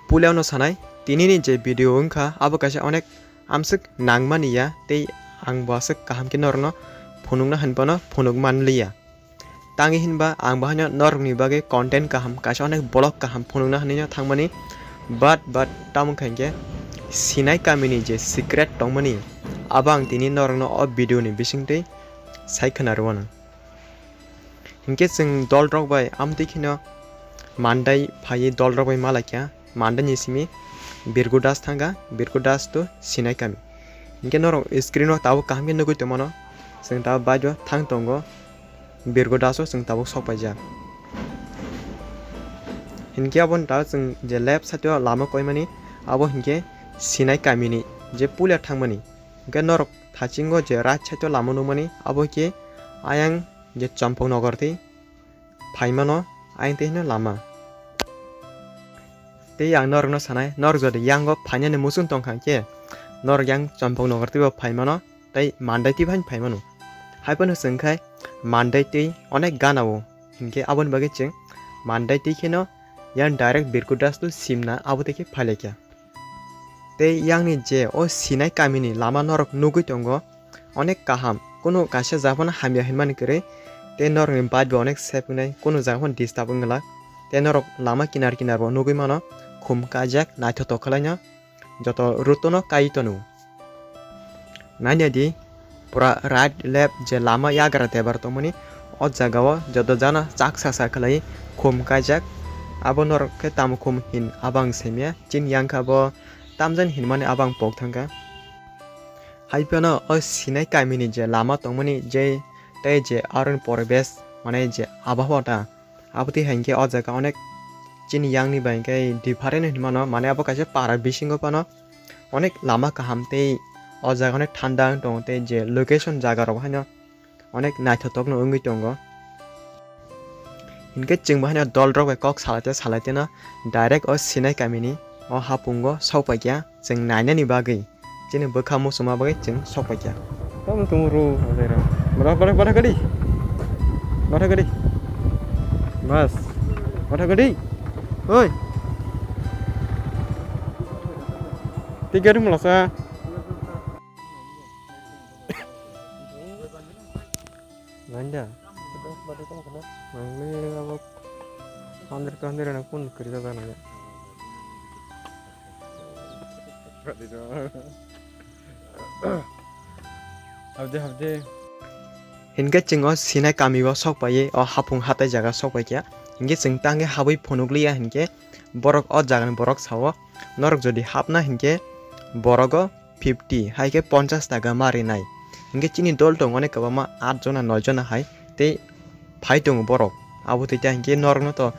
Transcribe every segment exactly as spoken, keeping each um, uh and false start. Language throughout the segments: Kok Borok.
Puila no sanai, tini ni je video wngkha, abo kaisa onek amswk nangmani ya, tei ang bo aswk kaham khe norokno phunukna hinphano phunuk manliya. Tangwi hinba ang bo haino norokni bagwi content kaham, kaisa onek vlog kaham phunukna hinwi no thangmani. But, but, tamo wngkha hinkhe Sinai kamini je secret tongmani, abo ang tini norokno o video ni bisingtwi sai khwna rwano. Hinkhe chwng dol rok bai amtwi kheno Mandai phaiwi dol rok bai malaikha. Mandai ni simi Birgu Das thangkha, Birgu Das to Sinai kami. Hinkhe norok screen o tabuk kaham khe nugwi tongmano, chwng tabuk bike o thang tongo, Birgu Das o chwng tabuk sok paijak. Hinkhe aboni tabuk chwng je left side o lama koimani, abo hinkhe Sinai kamini je puila thangmani. Hinkhe norok thachingo je right side o lama nukmani, abo khe ayang je Champaknagar tei phaimano ayang tei hino lama. Tei ang norokno sanai, norok jodi yango phainani muchung tongkha hinkhe, norok yang Champaknagar teibo phaimano tei Mandai teibo haino phaimano. Haiphano chwng khai Mandai tei onek gana o, hinkhe aboni bagwi chwng Mandai tei kheno yang direct Birgu Das to Simna abo tei khe phailaikha. Tei yangni je o Sinai kamini lama norok nugwi tongo, onek kaham, kunu kaisa jaga phano hamya hinmani kwrwi, tei norokni bike bo onek safe wngnai, kunu jaga phano disturb wngla, tei norok lama kinar kinar bo nugwi mano, khum kaijak naithotok khwlaino, joto route no kai tono. Nainadi, pura right left je lama yagra tebar tongmani, o jaga o joto jana chak sa sa khlai khum kaijak. Abo norok khe tamo khum hin abang semya, chini yang kha bo tamjani hinmani abang pok thangkha. Haiphano o Sinai kamini je lama tongmani je tei je aroni poribesh mane je abahota, abotwi hai hinkhe o jaga onek chini yangni bai hinkhe different hinmano, mane abo kaisa para bisingo phano onek lama kaham tei o jaga onek thanda wng tongo tei je location jaga rok haino onek naithotokno wngwi tongo. Hinkhe chwng bo haino dol rok bai kok salaite salaiteno direct o Sinai kamini o hapungo sokpaikha chwng nainani bagwi. Chini bwkha muchungma bagwi chwng sokpaikha. Tamo tong ro. Bora, bora, bora gadi. Bora gadi. Bas. Bora gadi. Oi. Tiga rum lasa. Nanda. Nangni abo kandir kandir anak pun kerja tanah ya. Habde, habde. Hinkhe chwng o Sinai kami o sok paiwi o hapung hatai jaga sok paikha. Hinkhe chwng tangwi habwi phunukliya hinkhe borok o jagani borok sao, norok jodi hapna hinkhe borogo fifty hai khe ponchash taka ma rinai. Hinkhe chini dol tongo onek kwbangma, aat jona noi jona hai tei phai tongo borok. Abo twi ta hinkhe norokno to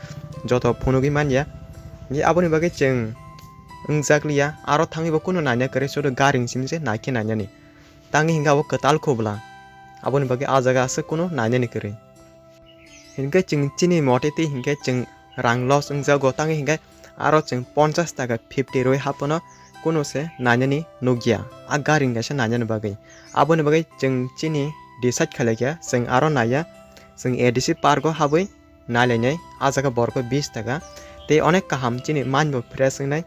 joto phunugwi manya. Hinkhe aboni bagwi chwng wngjakliya, aro thangwi bo kunu naina kwrwi, sudu gari ni simi se naikhe nainani. Tangwi hinkhe abo kwtal khobla, aboni bagwi ah jaga aswk kunu nainani kwrwi. Hinkhe chwng chini mote twi hinkhe chwng rang loss wngjago, tangwi hinkhe aro chwng ponchash taka fifty rwi hapano kunu se nainani nukya, ah gari ni kaisa nainani bagwi. Aboni bagwi chwng chini decide khlaikha chwng aro naiya, chwng A D C park o habwi nailainai, ah jaga borok o bish taka tei onek kaham chini mind bo fresh wngnai.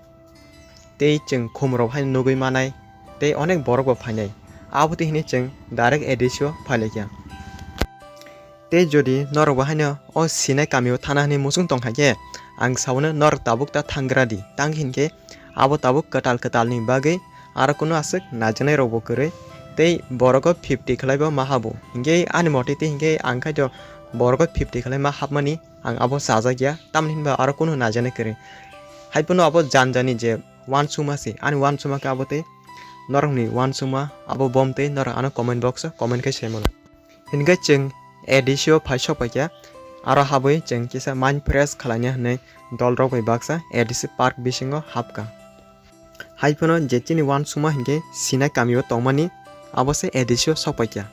Tei chwng khumrok haino nugwi manai, tei onek borok bo phainai. Abo twi hwnwi chwng direct A D C o phailaikha. Tei jodi norok bo haino o Sinai kamio thana hwnwi muchung tongkha khe, ang saono norok tabuk ta thangra di, tang hinkhe abo tabuk kwtal kwtalni bagwi aro kunu aswk naijaknai rokbo kwrwi, tei borogo fifty khlaibo ma habo. Hinkhe ani mote tei hinkhe ang khaito borogo fifty khlai ma hapmani. Ang abo chajakya, tamni hinba aro kunu naijaknai kwrwi. Haiphano abo janjani je uansukma se, ani uansukma khe abo tei norokni uansukma abo bom tei norok ano comment box o comment khe sai mano. Hinkhe chwng A D C o phai sok paikha, aro habwi chwng kisa mind fresh khlaina hwnwi dolrok bai baksa A D C park bisingo hapkha. Haiphano je chini uansukma hinkhe Sinai kamio tongmani, abo se A D C o sok paikha.